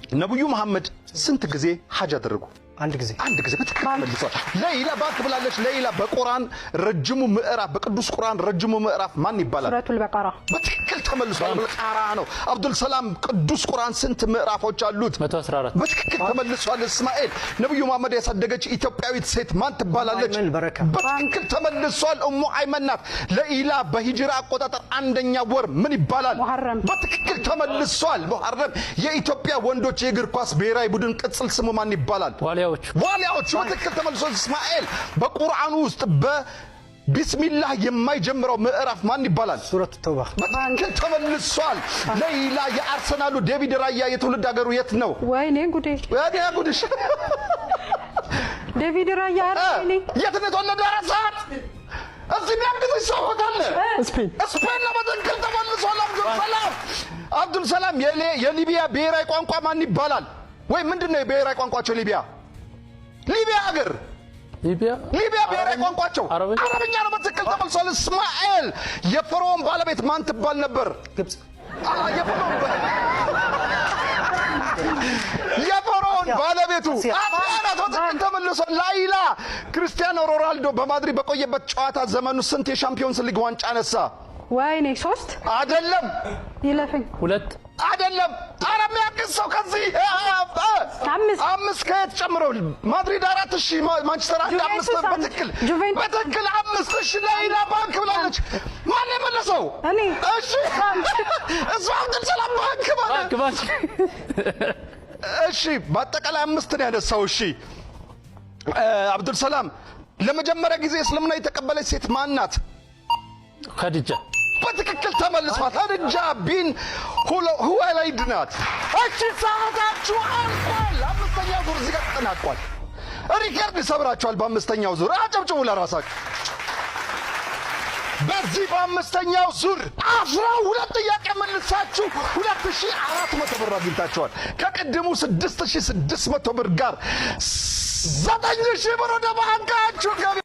ነብዩ መሐመድ ስንት ጊዜ ሀጅ አደረጉ? አንድ ጊዜ። አንድ ጊዜ በትክክል መልሷል። ለይላ ባንክ ብላለች። ለይላ፣ በቁርአን ረጅሙ ምዕራፍ፣ በቅዱስ ቁርአን ረጅሙ ምዕራፍ ማን ይባላል? ሱረቱል በቀራ። በትክክል ተመልሷል። በቃራ ነው። አብዱል ሰላም፣ ቅዱስ ቁርአን ስንት ምዕራፎች አሉት? 114። በትክክል ተመልሷል። እስማኤል፣ ነብዩ መሐመድ ያሳደገች ኢትዮጵያዊት ሴት ማን ትባላለች? አይመን በረካ። በትክክል ተመልሷል። እሙ አይመን ናት። ለኢላ፣ በሂጅራ አቆጣጠር አንደኛ ወር ምን ይባላል? ሙሐረም። በትክክል ተመልሷል። ሙሐረም። የኢትዮጵያ ወንዶች የእግር ኳስ ብሔራዊ ቡድን ቅጽል ስሙ ማን ይባላል? ዋሊያዎቹ። ዋሊያዎቹ በትክክል ተመልሷል። እስማኤል፣ በቁርአኑ ውስጥ በቢስሚላህ የማይጀምረው ምዕራፍ ማን ይባላል? ሱረቱ ተውባ። በትክክል ተመልሷል። ለይላ፣ የአርሰናሉ ዴቪድ ራያ የትውልድ ሀገሩ የት ነው? ወይኔ ጉዴ! ወዲያ ጉድሽ። ዴቪድ ራያ፣ ኧረ ወይኔ! የት ነው የተወለደው? 4 ሰዓት እዚህ የሚያግዝሽ ሰው ካለ። ስፔን። ስፔን ነው። በትክክል ተመልሷል። አብዱል ሰላም፣ አብዱል ሰላም፣ የሊቢያ ብሔራዊ ቋንቋ ማን ይባላል? ወይ ምንድን ነው የብሔራዊ ቋንቋቸው? ሊቢያ፣ ሊቢያ ሀገር። ሊቢያ። ሊቢያ ብሔራዊ ቋንቋቸው? አረብኛ። አረብኛ ነው። በትክክል ተመልሷል። እስማኤል፣ የፈርዖን ባለቤት ማን ትባል ነበር? ግብጽ። የፈርዖን ባለቤቱ አሲያ ናት። በትክክል ተመልሷል። ላይላ፣ ክርስቲያኖ ሮናልዶ በማድሪድ በቆየበት ጨዋታ ዘመኑ ስንት የሻምፒዮንስ ሊግ ዋንጫ አነሳ? ወይኔ፣ ሶስት። አይደለም። ይለፈኝ። ሁለት። አይደለም። ኧረ የሚያግዝ ሰው ከዚህ አምስት። አምስት ከየት ጨምረው? ማድሪድ አራት፣ እሺ፣ ማንቸስተር አንድ፣ አምስት። ጁቬንቱስ አንድ። በትክክል። ጁቬንቱስ። በትክክል አምስት። እሺ፣ ላይላ ባንክ ብላለች። ማን የመለሰው? እኔ። እሺ፣ እሱ አብዱል ሰላም ባንክ ማለት ባንክ ባንክ። እሺ፣ በአጠቃላይ አምስት ነው ያነሳው። እሺ፣ አብዱል ሰላም፣ ለመጀመሪያ ጊዜ እስልምና የተቀበለች ሴት ማን ናት? ከድጃ። በትክክል ተመልሷል። ኸዲጃ ቢን ሁወይሊድ ናት። እሺ፣ ሰዓታችሁ አልቋል። አምስተኛው ዙር እዚህ ጋር ተጠናቋል። ሪከርድ ሰብራችኋል። በአምስተኛው ዙር አጨብጭቡ ለራሳችሁ። በዚህ በአምስተኛው ዙር 12 ጥያቄ መልሳችሁ 2400 ብር አግኝታችኋል። ከቅድሙ 6600 ብር ጋር 9000 ብር ወደ ባንካችሁ ገቢ።